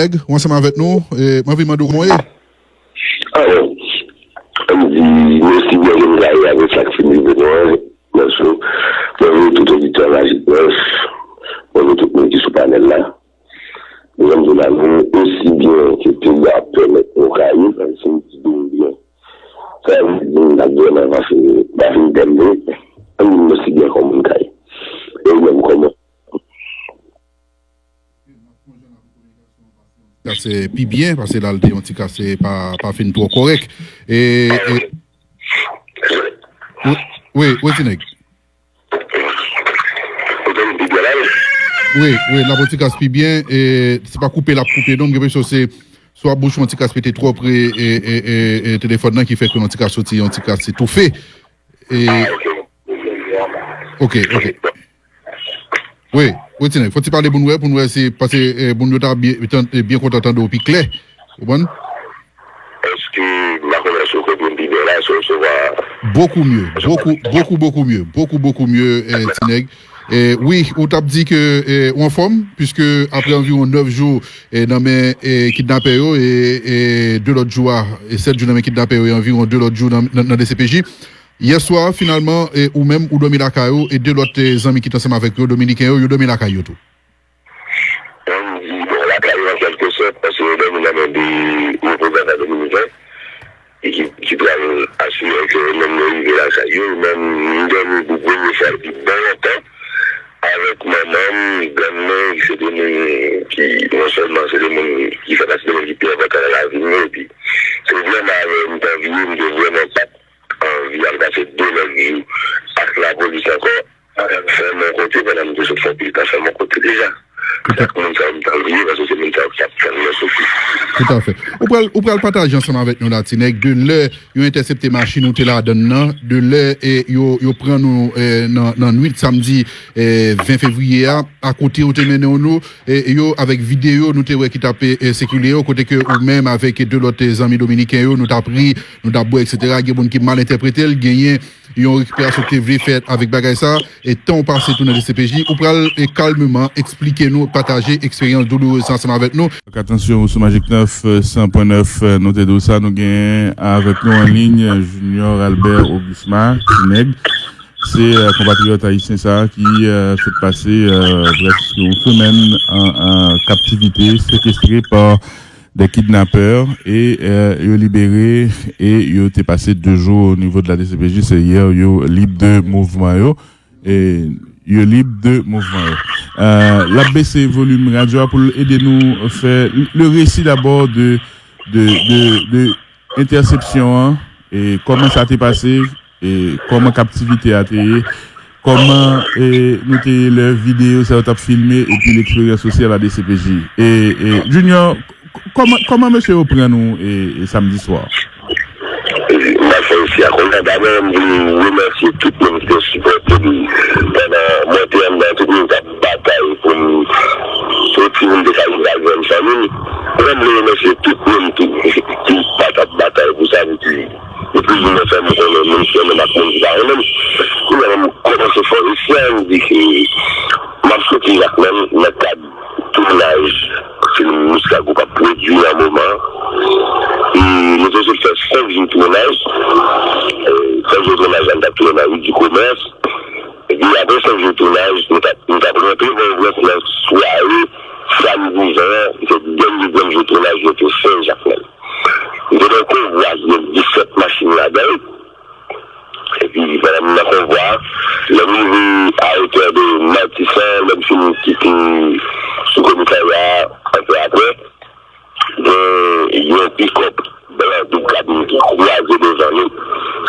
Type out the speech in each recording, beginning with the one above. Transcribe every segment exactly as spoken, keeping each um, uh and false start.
Nèg, ou ansanm avèk nou, e, m anvi mande w kòman w ye? Alò, m di, m osi byen ke m ka ye avèk sa k fin rive nou an, nan cho. Mwen vle tout oditè Lajik Près, mwen vle tout moun ki sou panèl la. Jan m di w la, nou osi byen ke peyi a pèmèt nou ka ye, paske se yon ti dom byen. Sa vle di, n ap vrèman pa fin, pa fin tande, ann di m osi byen kòman m ka ye. E ou menm, kòman? Kase pi byen, paske la l te yon ti kase pa, pa fin twò kòrèk. E, e, wi, wi, wi, ti nèg. Wi, wi, l ap yon ti kase pi byen. E, se pa koupe l ap koupe, non, m gen enpresyon se swa bouch ou yon ti kase pete twò pre, e, e, e, e telefòn nan ki fè ke yon ti kase soti, yon ti kase toufe. E, ok, ok. Wi, wi, ti nèg, fò ti pale pou n wè, pou n wè si, paske, e, moun yo ta byen, tan-, e, byen kontan tande w pi klè. Ou konprann? Èske m pa konnen si w konprann pi byen la, si w resevwa. Beaucoup mieux, beaucoup, beaucoup, beaucoup mieux, beaucoup, beaucoup mieux, e, ti nèg. E, wi, ou t ap di ke, e, ou anfòm, puiske apre anviwon nèf jou, e, nan men, e, kidnapè yo, e, e, de lòt jou a, e, sèt jou nan men kidnapè yo, e anviwon de lòt jou nan, nan, nan D C P J. Yè swa, finalman, e, ou menm, ou dòmi lakay ou, e de lòt, e, zanmi ki t ansanm avèk yo, dominiken yo, yo dòmi lakay yo tou. Ann di, bon, lakay yo an kèlke sòt, paske yo dòmi nan men de reprezantan dominiken, e ki, ki pral asire ke yo menm yo rive lakay yo, men m dòmi pou premye fwa depi bon lontan, avèk manman m, grann mwen, ki se de moun ki, non sèlman se de moun ki fè pati de moun ki pi enpòtan nan lavi m yo, epi se vrèman avè yo m t anvi ye, m te vrèman pa anvi al pase de lòt jou ak lapolis ankò, fèmen yon kote pandan m te sot fè yon pil tan fèmen yon kote deja. Tout à Chak moun sa yo m t anvi ye, paske se moun sa yo k t ap fè m nan soufri. Tout à fait. Ou pral, ou pral pataje ansanm avèk nou la, ti nèg, de lè yo entèsepte machin ou te ladann nan, de lè, e, yo, yo pran nou, e, nan, nan nwit samdi, e, ven fevriye a, a kote yo te mennen nou, e, yo avèk videyo nou te wè ki t ap, e, e, sikile yo, kote ke ou menm avèk de lòt, e, zanmi dominiken yo, nou t ap ri, nou t ap bwè, et cetera. Gen moun ki mal entèprete l, genyen yon rekiperasyon ki te vle fèt avèk bagay sa, e tan w pase tou nan D C P J, ou pral, e, kalmeman eksplike nou, pataje eksperyans doulourez sa ansanm avèk nou. Fè atansyon, ou sou Magic nèf, e, san pwen nèf, e, nou te di w sa, nou gen avèk nou an liy, e, Junior Albert Augusma, ti nèg. Se, e, konpatriyòt ayisyen sa a ki, e, sot pase, e, prèske yon semèn an, an kaptivite, sekestre pa de kidnapè, e, e, yo libere, e yo te pase de jou o nivo de la D C P J, se yè yo lib de mouvman yo, e yo lib de mouvman yo. E, l ap bese volim radyo a pou l ede nou fè le resi dabò de, de, de, de entèsepsyon an, e kòman sa te pase, e kòman kaptivite a te ye, kòman, e, nou te ye lè videyo sa yo t ap filme, epi leksperyans sosyal a D C P J. E, e, Junior, k-, kòman, kòman mesye yo pran nou, e, e samdi swa? M ap fè isi a kounye a, dabò, m vle remèsye tout moun ki te sipòte m pandan mwen te anndan, tout moun k ap batay pou m soti, pou m te ka rive al jwenn fanmi m. Mwen vle remèsye tout moun ki, ki pa t ap batay pou sa, pou ki, ki plizoumwen fè m konnen moun ki renmen m ak moun ki pa renmen m. Kounye a, m kòmanse fè isi a, m di ke m ap soti Jakmèl nan kad tounaj fim Miska Group ap pwodui nan moman an. E nou te sot fè senk jou tounaj. E, senk jou tounaj la, nou t ap tounen nan ri di Komès. Epi apre senk jou tounaj, nou t ap, nou t ap rantre Pòtoprens nan sware samdi ven an, ki se dènye, dènye jou tounaj nou te fè Jakmèl. Nou te gen yon konvwa ki gen disèt machin ladan l. Epi pandan m nan konvwa a, lè m rive a otè de Matisan, lè m fin kite sou komisarya a, antre apre, gen yon pikòp blan doub kabin ki kwaze devan nou.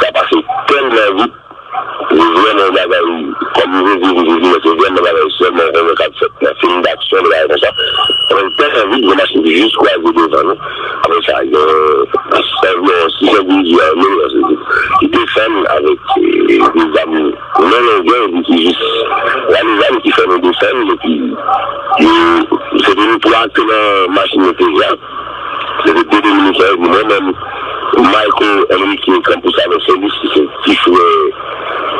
Sa pase tèlman vit, se vrèman yon bagay, kòm m sezi, m sezi, men se vrèman yon bagay sèlman ou konnen k ap fèt nan fim daksyon, de bagay konsa. Pandan l tèlman vit, gen machin ki jis kwaze devan nou. Apre sa, gen anviwon sis endividi ame, ki desann avèk, e, de zam nan longè, epi ki jis rale zam ki fè nou desann, epi yo, se te nou twa ki te nan machin yo deja. Se te de dominiken, epi mwen menm, Michael Enrique Campuzano Félix, ki se ti frè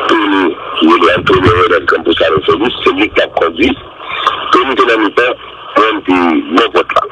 Tony, ki rele Antonio Renald Campuzano Félix, se li ki t ap kondui. Tony te nan mitan, mwen m te bò pòt la.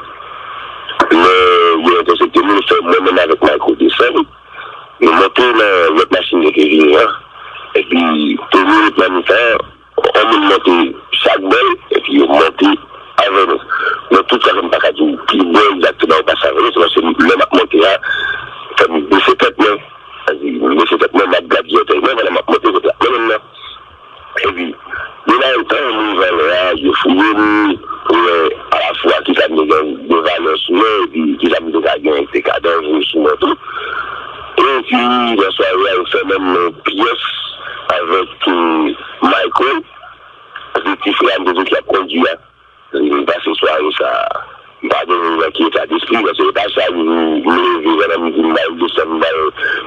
eta despri, paske se pa sa m leve, pandan m di m al desann, m al,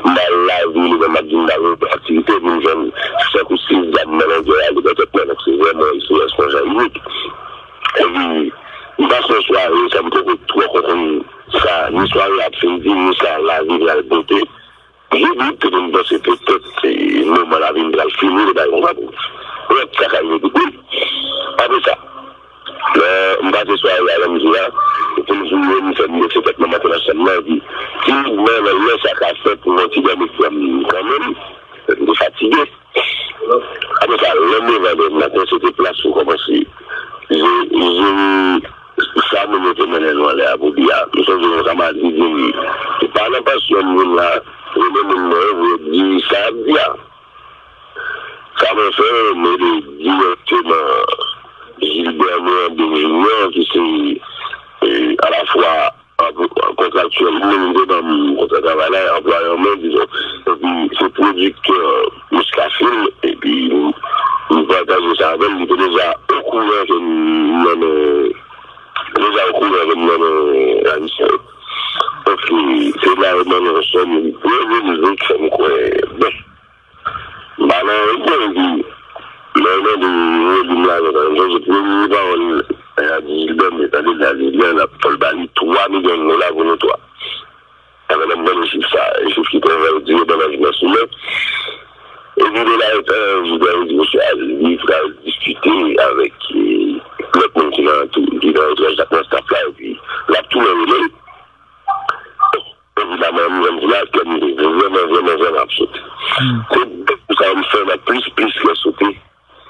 m al lavil, oubyen m ap di m al yon aktivite, pou m jwenn senk ou sis zam nan longè a, li nan tèt mwen, donk se vrèman eksperyans mwen jan inik. Epi, m pase yon sware, sa m poko twò konprann sa, ni sware ap fin di, ni sa lavi pral pote. Jodi, te konn panse petèt, e, moman lavi m pral fini, li bay yon rap. Rap sa ka rive tout moun. Apre sa, lè m pase sware a, lè m di a, epi m di, m fè m mete tèt nan maten nan chanm nan, epi timidman, nan lè sa ka fèt, m wè ti dòmi pran m kanmenm, m te fatige. Apre sa, lè m leve maten, se te plas pou kòmanse jere, jere sa moun yo te mennen nou anlè a pou li a. M sonje yon kanmarad ki di m, se pa nan pansyon m vin la, rele moun mwen yo pou yo di sa y ap di a. Sa mwen fè, mwen te direkteman Gilbert Mirandin Junior, ki se, e, alafwa anpl-, kontraktyèl, li menm li te ban m kontra travay la, anplwayè mwen, dizon. Epi, se pwodiktè Mouska Film, epi m, m pataje sa avè l, li te deja okouran ke m nan men, deja okouran ke m nan men Ayisyen. Donk, se la yo ban m yon sèn, li premye mizik, fè m kwè, bon, m pa nan anyen, epi, lè yo mande m, yo di m lajan, m sonje premye pawòl, lè y a di Gilbert, men tande, l a di, Gilbert, l ap fè l ba li twa milyon dola pou nou twa. Epi lè m tande chif sa, e chif ki te anvan yo di yo nan lajounen sou men. Epi de la etan, Gilbert di mesye a li pral diskite avèk, e, lòt moun ki nan tou, ki nan antouraj la, nan staff la, epi l ap tounen rele l. Evidaman, m menm di la, kè m te vrèman, vrèman, vrèman ap sote. Se de kou sa yo m fè m ap plis, plis kè sote.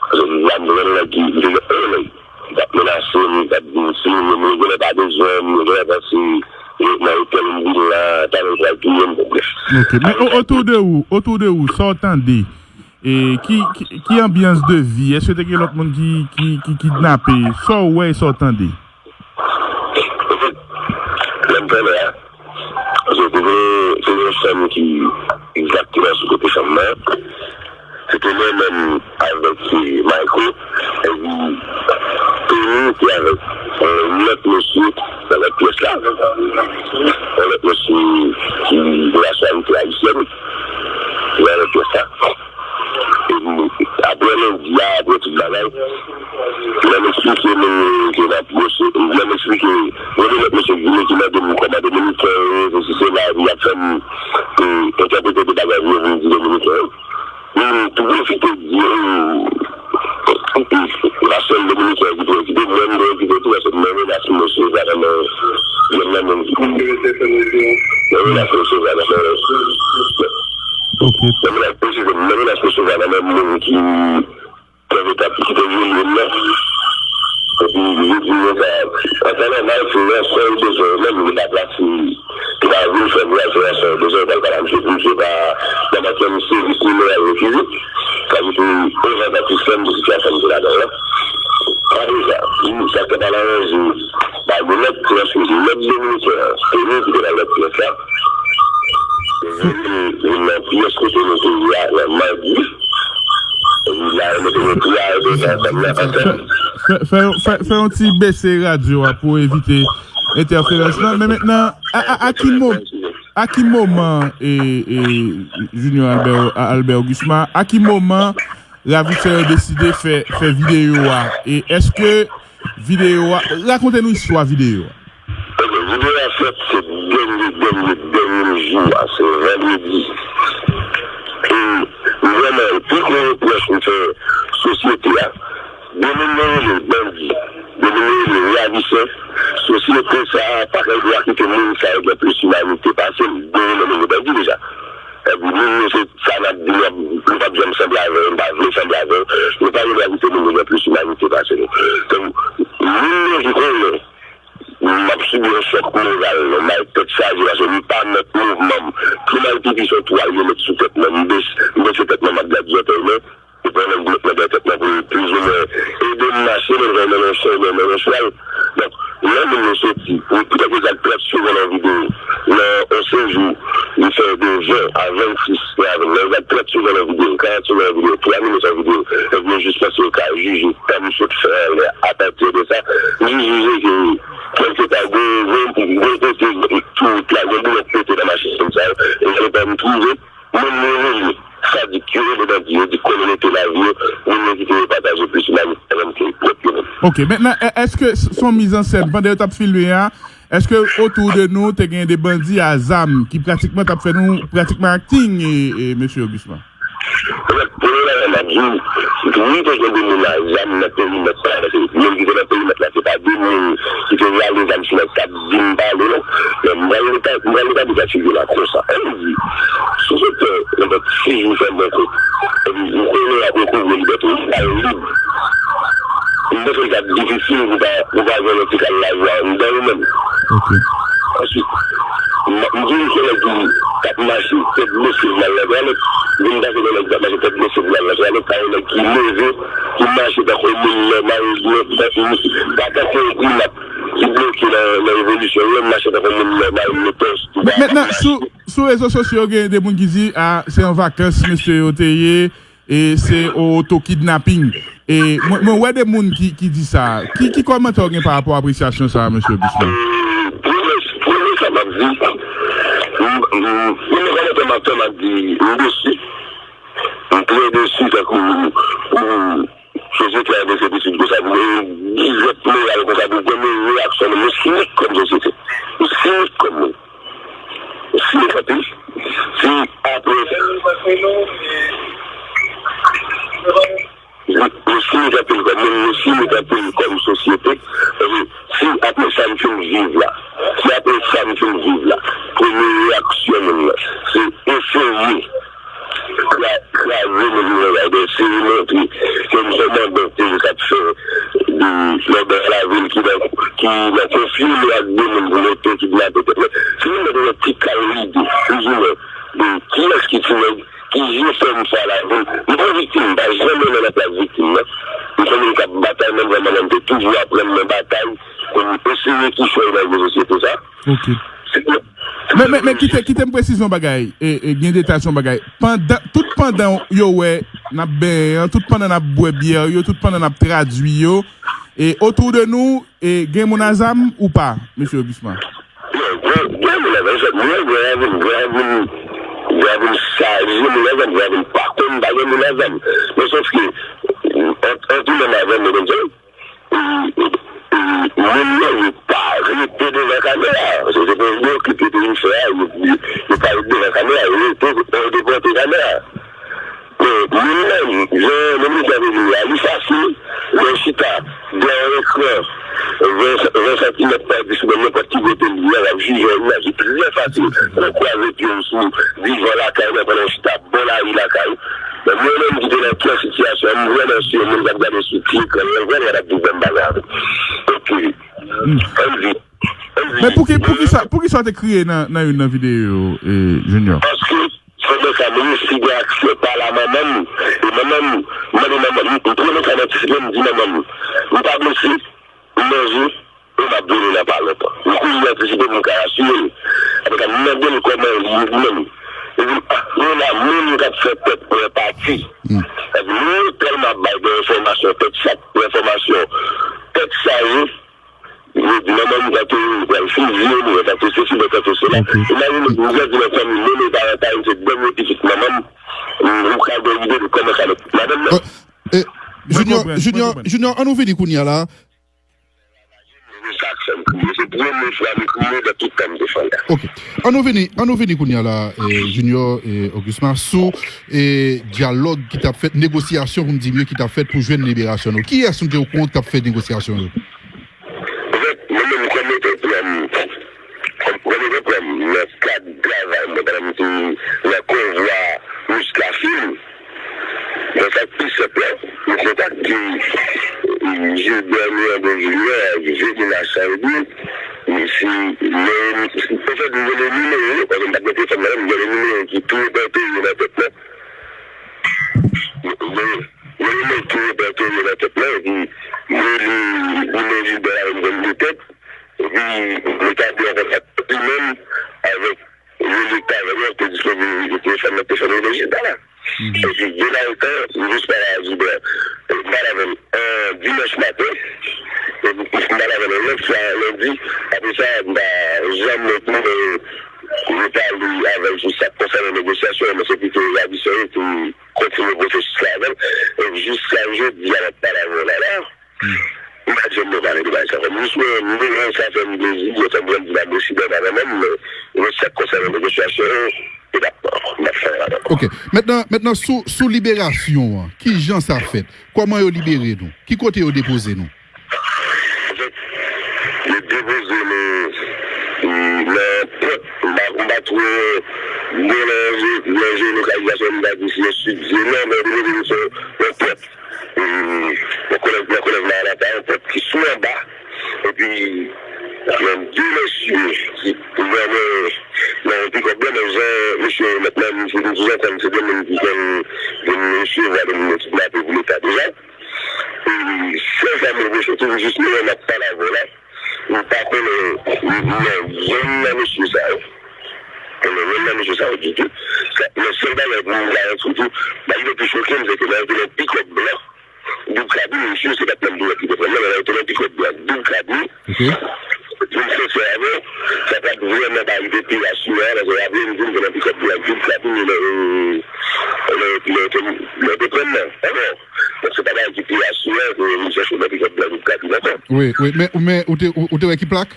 Paske la m vrèman nèg ki, m te gen on nèg ki t ap menase m, ki t ap di m si m, m genlè pa bezwen m, m genlè panse, e, nan otèl m vin la, talè l pral touye m, bon, brèf. Ok, men o- otou de ou, otou de ou, sa w tande, e, ki, ki, ki anbyans de vi? Èske te gen lòt moun ki, ki, ki kidnape? Sa w wè e sa w tande? Lè m fè lè a, se te, se yon sèn ki egzakteman sou kote chanm nan. Se te mwen menm avèk, e, Mayko, epi Tony te avèk, e, yon lòt mesye nan lòt pyès la. Yon lòt mesye ki de nasyonalite ayisyèn, nan lòt pyès la. Epi, apre lendi a, apre tout bagay, lè m eksplike moun yo ke n ap pwose, lè m eksplike, gen de lòt mesye ki vini ki mande m kòman dominiken yo, sesi sela, epi y ap fè m, e, entèprete de bagay vre pou m di dominiken yo. M tou pwofite di yo, e, e, pa sèl dominiken yo ki pwofite, mwen m pwofite tou, paske mwen menas m resevwa nan men youn nan moun ki, mwen menas m resevwa nan men, Ok. mwen menas m resevwa nan men moun ki, ki te, ki te vyole m nan. Epi, li di mwen sa, an tan nòmal, se yon sèl bezwen, menm li pa plase, li pa vin fè vwayaj, se yon sèl bezwen, li pral pale a misye, pou misye pa nan manke m sezi kriminèl refize. Sa vle di, prezan pa ti sèn pou sitiyasyon m te ladan l lan. Apre sa, sa te mal aranje, ba yon lòt, se yon seri lòt dominiken, se nou ki te nan lòt pyès la. Vin, vin nan pyès kote nou te ye a, nan magi. Epi la, yo mete nou tou a, epi sa, sa, sa, sa. Fè, fè, fè, fè yon ti bese radyo a pou evite entèferans lan. Men mentnan, a, a, a ki mo-, a ki moman, e, e, Junior Albert, Albert Augusma, a ki moman ravisè yo deside fè, fè videyo a? E èske videyo a, rakonte nou istwa videyo a. Ok, videyo a fèt se dènye, dènye, dènye jou a, se vandredi. E vrèman, pi gwo repwòch m fè sosyete a, demen nou rele bandi, demen nou rele ravisè, sosyete sa a pa gen dwa kite moun sa yo gen plis imanite pase l, demen nou rele bandi deja. Epi moun yo se sa n ap di, nou p ap janm sanble avè yo, nou pa vle sanble avè yo, nou pa gen dwa kite moun yo gen plis imanite pase nou. Donk, moun yo ki konnen m ap sibi yon chòk moral, yon mal tèt chaje, paske m pa mèt mouvman m. Pli mal pipi se yon twal yo met sou tèt mwen, m bese, m bese tèt mwen, m ap gade zòtèy mwen, epi yon nèg met nan dèyè tèt mwen pou l plizoumwen ede m mache, menm jan l mennen yon chen, oubyen l mennen yon chwal. Donk, lè moun yo soti, pou, poutèt yo t ap trant segonn an videyo, nan yon sejou, li fè de ven a vennsis, lè yo t ap trant segonn an videyo, karant segonn an videyo, twa minit an videyo, epi yo jis panse yo ka jije tan m sot fè anlè a, apati de sa, m jis jije ke kèlkeswa gen rezon pou Gon kote, tout la, gon boulèt pete nan machin sa yo. E se pa m twouve, moun yo rele sadik yo, rele bandi yo, di konnen mete lavi yo, moun yo kite yo pataje plis imanite menm ke pwòp yo menm. Ok, mentnan, è- èske s- s on mizansèn, pandan yo t ap filme a, èske otou de nou te gen de bandi a zam ki pratikman t ap fè nou pratikman akting, e, e, mesye Augustin? Premye bagay m ap di w, wi, te gen de moun a zam nan perimèt la, paske moun ki te nan perimèt la, se pa de moun ki te rale zam sou nèg k ap di m pale, non. Men m pral reta- m pral retabli kat figi la konsa. Ann di, si se te nenpòt si jou fèmen ke, epi ou konnen y ap rekouvri libète w, ou pa lib. M panse l t ap difisil pou pa, pou pa gen yon ti kal lajwa anndan ou menm. Ok. Answit, m m gen yon kolèg ki t ap mache tèt bese pou l al nan twalèt. Vin pase gen nèg ki t ap mache tèt bese pou l al nan twalèt, pa yon nèg ki leve, ki mache tankou yon moun nòmal, pa tankou yon primap ki bloke nan, nan evolisyon l, l mache tankou yon moun nòmal, metòs, tou Men- bagay. Mentnan, sou, sou rezo sosyo, gen de moun ki di, a, se an vakans mesye yo te ye, e se oto kidnaping. E mwen, mwen wè de moun ki, ki di sa. Ki, ki kòmantè w gen pa rapò a apresyasyon sa a, mesye Augustin? Premye, premye sa m ap di, m- m- premye kòmantè m ap fè, m ap di, m desi. M trè desi tankou pou sosyete a avanse pitit konsa, pou gen yon dizèt moral konsa, pou gen yon reyaksyon, nou sinik kòm sosyete. Nou sinik kòm moun. Si nou kapab, si apre, nou si nou kapab kòm moun, nou si nou kapab kòm sosyete, paske si apre sa n fin viv la, si apre sa n fin viv la, premye reyaksyon moun nan, se eseye kra- kraze moun nan, eseye montre ke m se yon bèt ki ap fè de lòdè lavil ki nan, ki nan konfli ak de moun pou oto kidnape tèt mwen. Si nou mete yon ti kal lide, plizoumwen, de kiyès ki ti nèg, ki je fè m fè lavi m. M pa viktim, m pa janm nan laplas viktim nan. M se moun k ap batay, menm jan manman m te toujou aprann mwen batay pou m eseye kichòy nan yon sosyete sa. Ok. Se- Men, men, men kite, kite m presize yon bagay, e, e gen detay sou yon bagay. Pandan, tout pandan yo wè n ap benyen an, tout pandan n ap bwè byè yo, tout pandan n ap tradui yo, e otou de nou, e gen moun a zam ou pa, mesye Augustin? Non, gen, gen moun a zam, gen, gen moun a zam, gen moun a zam, gen moun a zam, gen moun pa konn pa gen moun a zam. Men sòf ke, ant, ant ou menm avè m, mwen menm, e, e, e, moun nan, yo pa rete devan kamera. Se, se pa videoklip yo te vin fè a, yo, yo, yo pa rete devan kamera, yo rete, yo te pòte kamera. Men, moun nan, jan, jan medya te vin la, li fasil, lè w chita dèyè yon ekran, ven, ven santimèt pa dis ou menm nenpòt ki kote li ye, l ap jije yon imaj, li trè fasil pou w kwaze pye w sou divan lakay mwen pandan w chita bò lari lakay ou. Men mwen menm ki te nan kèk sitiyasyon, m vrèman si yon moun k ap gade sou ti ekran, mwen vrèman t ap di bòn bagay avè m. Ok. Ann di, ann di. Men pouki, poukisa, poukisa w te kriye nan, nan youn nan videyo, e, Junior? Paske, pandan sa, m resi gen aksè pale a manman m, e manman m, m mande manman m, m premye sa m antisipe, m di manman m, m pa blese, m manje, e m ap vini nan pa lontan. M kouri antisipe pou m ka rasire l. Apre sa, m mande l kòman li ye li menm. Li di m, a, nou la moun k ap fè tèt mwen pati. Sa di, nou tèlman ap bay de enfòmasyon, tèt chat, enfòmasyon, tèt chaje. Yo di, manman m tante pral fizye m, yo tante sesi, yo tante sela. Imajine, m grandi nan fanmi monoparantal, se dènye pitit manman m. M, ou ka gen ide de kòman sa met madanm nan. E, Junior, Junior, Junior, ann nou vini kounye a la. Se sa k fè m kriye. Se premye fwa m kriye nan tout tan m te fè la. Ok. Ann nou vini, ann nou vini kounye a la, e, Junior, e, Augustin, sou, e, dyalòg ki t ap fèt, negosyasyon, pou m di byen, ki t ap fèt pou jwenn liberasyon nou. Kiyès nou te okouran k t ap fè negosyasyon yo? Anfèt, mwen menm, kòm entèprè m, kòm, kòm entèprè m, nan kad travay mwen, pandan m te nan konvwa Miss Lafim, nan sa k pi senp la, m kontakte, e, Gilbert Mirando Junior, Veni Lacharivière, e, si, men, anfèt, m gen le nimewo, paske m pa t gen telefòn nan men m, m gen le nimewo ki tou repertorye nan tèt mwen. Mwen, mwen, mwen tou repertorye nan tèt mwen, epi mwen li, li men Gilbert la, mwen li tèt, epi mwen tabli an kontak li menm avèk Lili Tavernier, te dispoze telefòn nan, te fè mwen Gilbert la. Epi, de la otan, m jis pale a Gilbert. M pale avè l, e, dimanch maten, epi m pale avè l yon lòt fwa, lendi, apre sa, m pa Janm mwen tou, e, repale avèk sou sa k konsène negosyasyon, men se pito radisyon yo ki kontinye pwosesis la avè l. E jiska jodi a, n ap pale avè w la, la, m pa t janm repale de bagay sa ankò. M jis wè, m wè sa fè m plezi, yo fè m pran di m osi, men pa kanmenm, men sa k konsène negosyasyon yo, e n ap, n ap fè ladan. Ok. Mentnan, mentnan sou, sou liberasyon an, ki jan sa fèt? Kòman yo libere nou? Ki kote yo depoze nou? Anfèt, yo depoze nou, mm, nan pòt, m pa, m pa twò bon nan je-, nan jeyolokalizasyon, m pa di si yo sid, si yo nò, men yo depoze nou sou yon pòt. E, nan kolèj, nan kolèj Maranata, yon pòt ki sou anba. Epi, gen de mesye ki, pou mwen, nan yon pikòp blan, men jan mesye yo mèt nan, m di jan sa, se de moun ki konn, de mesye, vwa de moun yo kidnape pou Leta deja. E sèl sa m repwoche, toujou jis mwen, m ap pale avè w la. M pa konnen, m, m, yonn nan mesye sa yo. M konnen yonn nan mesye sa yo ditou. Sa, men sèl bagay pou m garanti w tou, bagay ki te pi choke m, se ke lè yo te nan pikòp blan, doub kabin, mesye, se pa t menm doub ki te pran, non, lè yo te nan pikòp blan, doub kabin. Ok. Pou m sensè avè w, sa pa t vrèman bagay ki te pi rasiran, paske raple m di m te nan pikòp blan, doub kabin, e lè, e, lè, lè yo te, lè yo te pran m nan. Alò, Donk, se pa bagay ki pi rasiran ke vin chèche w nan pikòp blan doub kabin ankò. Wi, wi, men, men ou te, ou, ou te wè ki plak?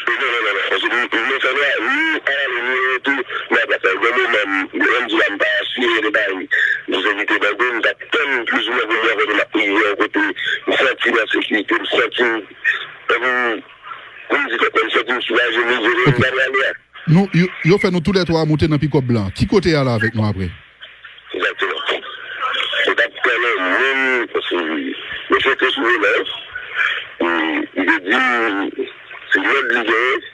Non, non, non, non. Paske m, m, men fè nwa, ni ale, ni retou, nan plak la. Gen moman, m, lè m di la, m pa asire de bagay. M se kite nan gou, m t ap tann plizoumwen pou m wè kote m ap rive, yon kote m santi m an sekirite, m santi m, tankou, pou m di kòk mwen, m santi m soulaje, m rive, m pa prale a. Nou, yo, yo fè nou toulètwa monte nan pikòp blan. Ki kote y ale avèk nou apre? Egzakteman. Yo t ap pran nan moun, paske mesye te sou volan. E, li te di, se lòd li genyen,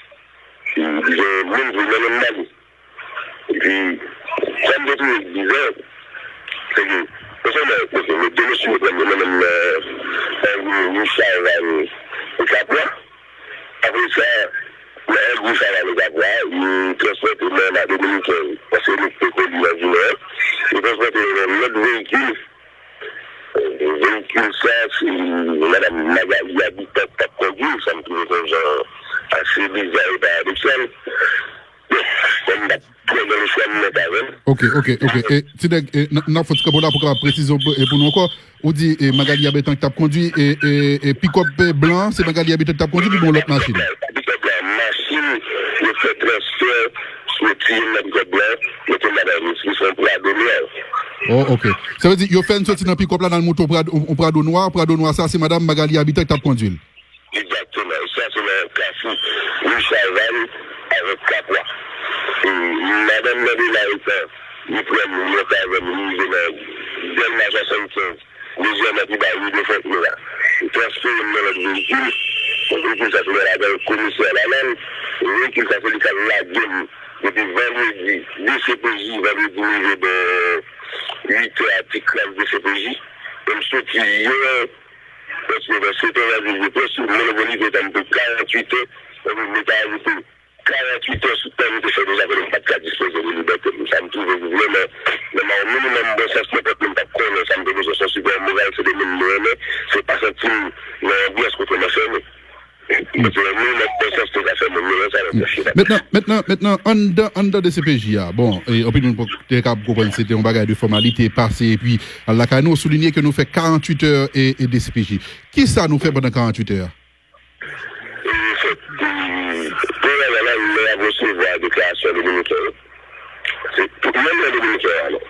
e, li gen moun pou l mennen m ba li. Epi, sa m te twouve bizè, se ke, non sèlman, oke, men de mesye yo pran m, yo mennen m nan, nan yon chaval e kapwa. Apre sa, nan yon gwo chaval e kapwa, yo transpòte m nan men Dominiken yo. Paske nou te kondui nan jounen an. Yo transpòte m nan yon lòt veyikil. E, veyikil sa, se madanm Magali Habitant k t ap kondui l, sa m twouve se yon jan ase biza e paradoksal. Bon, kòm m t ap pran nan lespwa m nèt avè l. Ok, ok, ok. E, ti nèg, e, n, n ap fè yon ti kanpe la pou w kapab presize yon pe, e, pou nou ankò. Ou di, e, Magali Habitant k t ap kondui, e, e, e, pikòp, e, blan, se Magali Habitant k t ap kondui, li gen yon lòt machin? Pikòp blan, machin, yo fè transfè, soti nan pikòp blan, mete madanm yo, se yon Prado nwa. Oh, ok. Sa vle di, yo fè n soti nan pikòp la, n al monte yon Prado, yon Prado nwa, Prado nwa sa, se madanm Magali Habitant k t ap kondui l. Egzakteman. E sa se nan kafou Ri Chaval avèk Kapwa. E madanm nan deja etan li pran m, li monte avè m, li rive nan Dèlma swasannkenz, lezyèman pi ba, ri de Fòtnera. Li transfere m nan lòt veyikil. Bon, veyikil sa se gen ladan l komisè Lalann. E veyikil sa se li k al lage m depi vandredi, de C P J, vandredi m rive bò uit è a ti kras de C P J. E m soti yè, Prèske nan sèt è, m ap viv prèske monopolize tann pou karanntuit è, epi m te ajoute karanntuit è sou tan m te fè deja kote m pa t ka dispoze de libète m. Sa m twouve vrèman, nan yon minimòm bon sans, nenpòt moun t ap konnen sa m te bezwen, se yon sipò moral, se de moun m renmen, se pa santi m nan yon anbyans kote m anfème. Paske yon minimòm bon sans te ka fè moun renmen sa nan tèt li. Mentnan, mentnan, mentnan, anndan, anndan D C P J a, bon, e, anpil moun poko te ka konprann se te yon bagay de fòmalite, pase, epi al lakay nou, soulinye ke nou fè karanntuit è e, e D C P J. Kisa nou fè pandan karanntuit è a? E, fèt, e, premyèman, la, lè y ap resevwa deklarasyon Dominiken yo, se, pou, menm nan Dominiken yo, alò.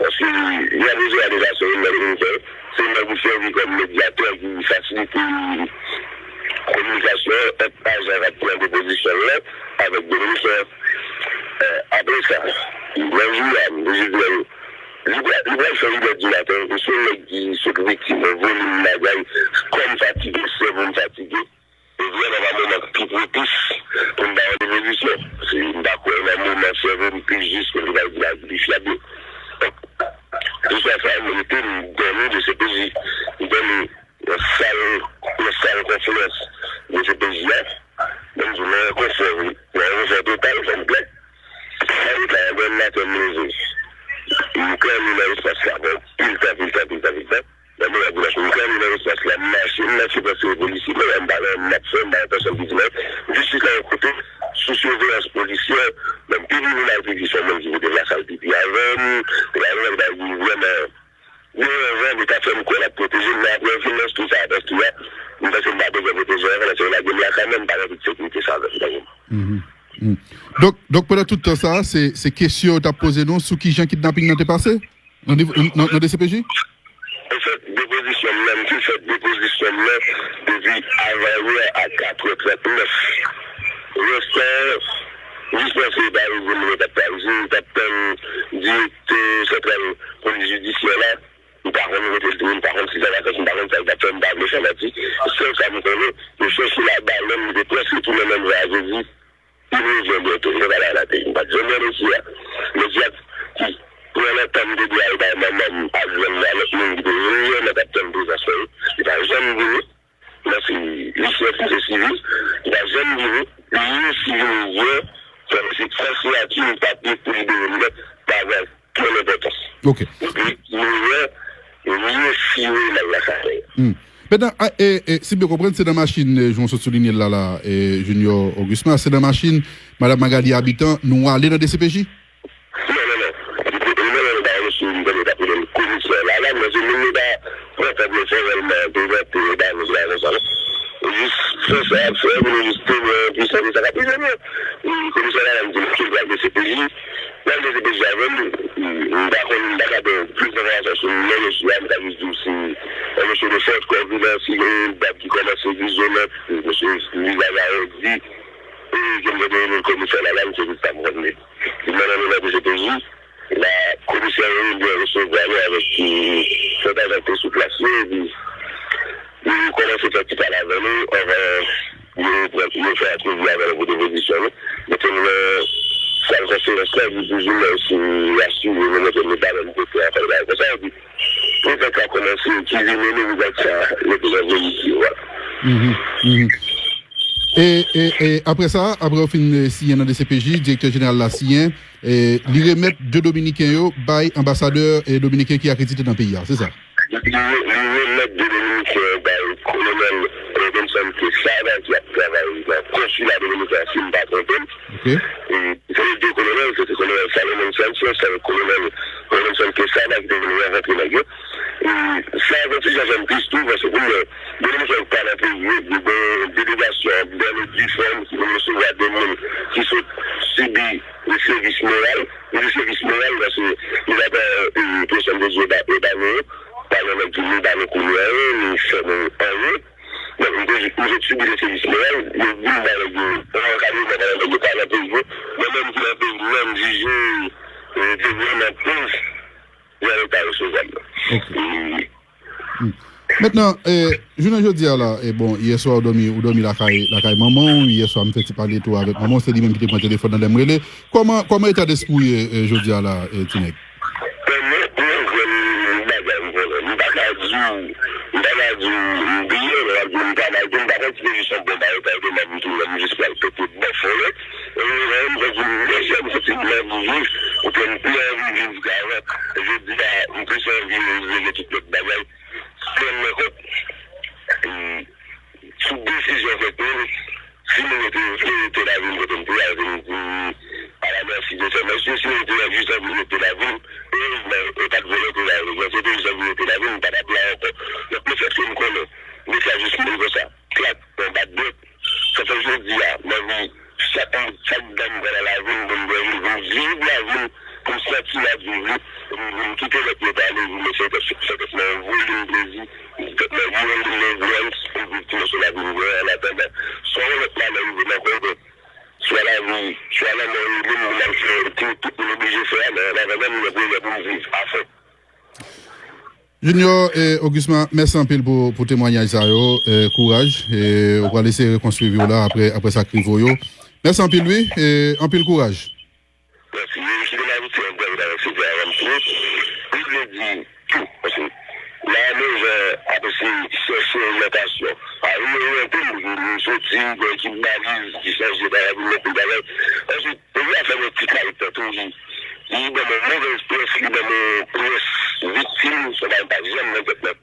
Paske y ap resevwa deklarasyon, menm nan Dominiken yo, se nèg ou sèvi kòm medyatè ki fasilite kominikasyon ant ajan k ap pran depozisyon l lan avèk Dominiken. E, apre sa, nan jou a, m te jis di, li pral, li pral fè uit è di maten, e se yon nèg ki sot viktim yon volim bagay, kò m fatige, sèvo m fatige. E vrèman pa moman ki pwopis pou m ba yon depozisyon. Se, m pa kwè nan moman sèvo m pi jis pou m te ka di bagay ki pi fyab yo. Donk, jis a sa, m rete, m dòmi de C P J. M dòmi nan sal, nan sal konferans de C P J a. Men m di w, nan yon konfò, nan yon konfò total, fò m klè. Sa vle di, demen maten, m leve. M kanpe nan espas la, bon, pil tan, pil tan, pil tan, pil tan. Nan moman pou mache, m kanpe nan espas la, m mache, m mache, paske polisye, men m pa nan, m ap fè, m pa nan pèsonn ki di mwen, jistis sou siveyans polisyè, menm pipi m al pipi se yon moun ki pote m la sal pipi avè m, se pa yon bagay ki vrèman deranjan, li ta fè m kwè l ap pwoteje m, men apre l fin nan tou sa, apre tou a, m panse m pa bezwen pwoteje ankò, paske l lage m lakay mwen, m pa gen tout sekirite sa avè m, tande. Mhm. Mm. Donk, donk, pandan tout tan sa a, se, se kesyon yo t ap poze nou sou kijan kidnaping nan te pase? Nan nivo, nan, nan D C P J? Ou fèt depozisyon m nan, m te fèt depozisyon m nan depi avanyè a katrè trannèf. Rès tan an, jis nan se pa rive moun yo t ap travèse, yo t ap tann direktè santral polis jidisyè la. M pa konn kote l te ye, m pa konn si sa vakans, m pa konn sa l t ap fè, m pa vle fè manti. Sèl sa m konnen, yo chèche l a balèn, m te prèske tounen menm jan a jodi. Li revyen byento, li te pale a la tele. M pa t janm wè mesye a. Mesye a ki pran nan tan m te di al bay manman m ak grann mwen, lòt moun ki te vini, mwen t ap tann prezans mwen, li pa janm vini. Mwen se lisyen ofisye sivil, li pa janm vini. Li resi vini yè, fè mesye pran siyati m papye pou libere m nèt, pa gen okenn enpòtans. Ok. Epi, nou wè, li resi rele m al lakay mwen. Hmm. Mentnan, a, e, e, si m byen konprann, se nan machin, e, jan w sot soulinye l la, la, e, Junior Augusma, se nan machin Madan Magalie Habitant, nou ale nan D C P J? Non, non, non. Li te, li menm, li ba yon mesye, li te, li t ap rele l komisè Lalann, men se moun yo ta pran kòb yo fè rèlman, prezante, yo ba nou la konsa, non. Yo jis fè sa y ap fè, pou nou jis temwen, epi sa, se sa k ap rive nou. E komisè Lalann di m ke l pral D C P J, Nan D C P J avè m, m pa konn, m pa ka ba w plis enfòmasyon sou non mesye a, m ka jis di w se yon mesye de fòt kòpilans, li gen yon bab ki kòmanse vizyonnen, mesye vizaj arwondi, e ke m te rele l komisè Lalann, se tout sa m konn de li. Li mennen nou nan D C P J, la komisè yo byen resevwa nou avèk, e, sèten ajan ki te sou plas yo, epi Li kòmanse fè ti pale avè nou anvan yo pran, yo fè antrevi avè nou pou depozisyon nou. Mete nou nan sal konferans la, epi toujou menm si li asire nou, mete nou pa menm kote ankò, bagay konsa, epi pou fè sa kòmanse, kizine nou, pou fè sa, mete nan veyikil, vwala. Mhm, mhm. E, e, e, apre sa, apre yo fin, e, siyen nan D C P J, direktè jeneral la siyen, e, li remèt de Dominiken yo bay anbasadè, e, dominiken ki akredite nan peyi a, se sa? Li, li remèt de Dominiken bay kolonèl Robinson Quesada ki ap travay nan konsila dominiken an, si m pa twonpe m. Ok. E, se de kolonèl, se te kolonèl Salomon Sanchez avèk kolonèl Robinson Quesada ki te vin rankontre nèg yo. E, sa fè ti jan fè m tris tou, paske pou mwen, de Dominiken yo ki pa nan peyi yo, yo gen delegasyon bèl e difòm ki vin resevwa de moun ki sot sibi de sevis moral, e de sevis moral, paske nou pa pran, e, pwochèn de Dye ba, e ba nou yo, pa gen nèg ki ni ba nou kounye a, ni fè nou anyen. Donk, nou te, nou te sibi de sevis moral, yo vin ba nèg yo, yon ankadreman pandan nèg yo pa nan peyi yo, mwen menm ki nan peyi m nan, m jije, e, te vrèman pòv jan yo ta resevwa m nan. Ok. E, Hmm. Mentnan, e, jounen jodi a la, e, bon, yè swa ou dòmi, ou dòmi lakay, lakay manman w, yè swa m fè ti pale tou avèk manman w, se li menm ki te pran telefòn nan lè m rele. Kòman, kòman eta despri w ye, e, jodi a la, e, ti nèg? Bon, mwen, mwen, mwen, m pa ka di w, m pa ka di w m byen, m pa di w m pa mal, m pa konn si se jis yon bon bagay, pa de m ap tounen, m jis pral pete bòf yon lè. E, mwen, m santi m lejè, m santi m anvi viv, m pi anvi viv garan. Jodi a, m plis anvi rele tout lòt bagay. Pran mwen kont, e, sou desizyon fèt mwen, si mwen te vle rete lavil kote m te a, vin di, alamèsi de sè mesye, si mwen te jis anvi rete lavil, erezman, e pa t volonte la, erezman, si mwen te jis anvi rete lavil, m pa t ap la ankò. Donk, lefètke m konnen, mesye a jis mouri konsa, klak, yon bat dwèt, sa fè jodi a, m anvi chak, chak dan m pran nan lavi m, pou m byen viv, pou m viv lavi m, pou m santi m ap viv li, pou m, pou m kite lòt yo pale, pou m fè tèt, fè tèt mwen yon volim plezi, tèt mwen yon volim levrans, pou m viv ti moso lavi m genyen, an atandan, swa yon lòt malè rive m ankò, oubyen swa lavi, swa lanmò rive m, pou m al fè tou, tout moun oblije fè a, men an atandan, m gen pwojè pou m viv afon. Junior, e, Augusma, mèsi anpil pou, pou temwayaj sa yo. E, kouraj. E, ou pral eseye rekonstwi vi w la apre, apre sa k rive w yo. Mèsi anpil, wi. E, anpil kouraj. Mèsi. Mwen resi nan Ayiti an, mwen avèk se avè m tou. Li vle di tou, paske la, mwen jan ap eseye chèche oryantasyon. A, li oryante m, m soti, gen ekip baliz ki chanje, bagay pou mete bagay. Answit, Peyi a fè mwen ti kal tèt ou, li, li ban mwen movèz près, li ban mwen près viktim, se bagay m pa t janm nan tèt mwen.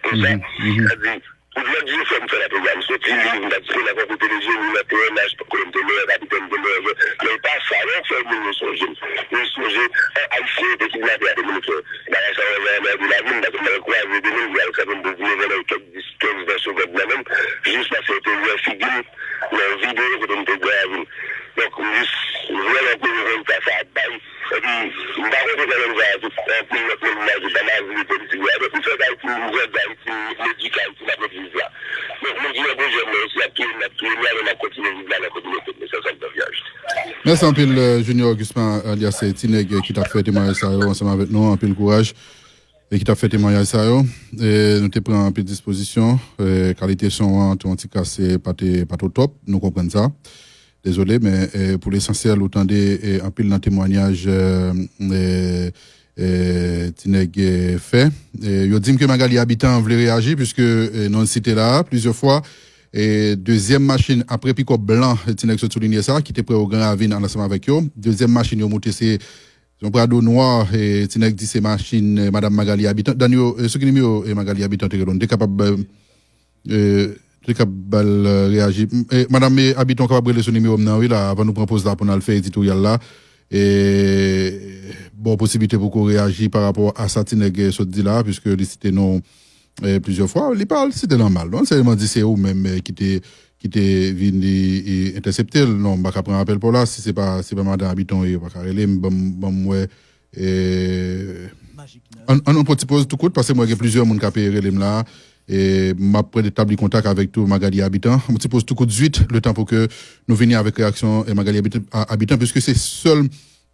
Konsa, sa di, tout lòt jefò m fè nan peyi a, m soti liv, m patisipe nan konkou televizyon, m nan T N H, kote m te meyè Ayisyen yo te kidnape a Dominik yo. Bagay sa yo vrèman de lavi m, paske m al kwaze de moun ki al kanpe m pou vini vòlè kèk dis, kenz, ven segond nan men m, jis paske yo te wè figi m nan yon videyo kote m te bwè avil. Donk, m jis vrèman peze konn sa sa ap bay. Epi, m pa kontre sa menm jan avèk anpil lòt moun nan ki pa nan vi politik la. Donk, m fè Ayiti, m grandi Ayiti, m edike Ayiti, m ap legliz la. Donk, moun ki nan pwojè mwen osi ap touye m, ap touye m la, men m ap kontinye viv la nan kominote m. Se sa m t anvi ajoute. Mèsi anpil, euh, Junior Augustin, alyas, euh, Ti Nèg, euh, ki t ap fè temwayaj sa yo ansanm avèk nou. Anpil kouraj. E ki t ap fè temwayaj sa yo. E nou te pran anpil dispozisyon. E kalite son an, te yon ti kase, pa te, pa t o top. Nou konprann sa. Dezole, men, e, pou lesansyèl, ou tande, e, anpil nan temwayaj, e, e, e, Ti Nèg, e, fè. E, yo di m ke Magalie Habitant vle reyaji, piske, e, nou site la, plizyè fwa, e, dezyèm machin, apre pikòp blan, e, Ti Nèg sot soulinye sa, ki te prè o Gran Ravin ansanm avèk yo. Dezyèm machin yo moute, se yon Prado nwa, e, Ti Nèg di se machin, e, Madanm Magalie Habitant. Danyo, e, sou ki nimewo, e, Magalie Habitant te rele w? Nou te kapab, e, e, te kab ba l, e, reyaji. M, e, Madanm, e, Habitant, w kapab rele sou nimewo m nan, wi, la, avan nou pran poz la pou n al fè editoryal la. E, ba w posiblite pou ko reyaji pa rapò a sa Ti Nèg, e, sot di la, piske li site non, e, plizyè fwa. Li pa site nan mal, non. Sèlman di se ou menm, e, ki te, ki te vin li, e, entèsepte l. Non, m pa ka pran apèl pa w la. Si se pa, se pa Madanm Habitant, yo pa ka rele m. Ban m, ban m wè, e, ann, ann, ann pran ti poz tou kout, paske mwen gen plizyè moun k ap rele m la. E m ap retabli kontak avèk tou Magalie Habitant. Yon ti poz tou kout zwit, letan pou ke nou vini avèk reyaksyon, e, Magalie Habitant, a, Habitant, piske se sèl,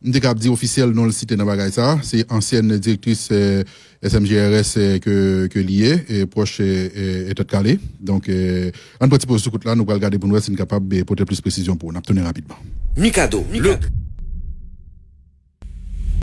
m te kab di ofisyèl non l site nan bagay sa. Se ansyèn direktris, e, S M G R S, e, ke, ke li ye, e, pwòch, e, e, e Tèt Kale. Donk, e, ann pran ti poz tou kout la, nou pral gade pou n wè si n kapab, e, pote plis presizyon pou w. N ap tounen rapidman. Mikado, le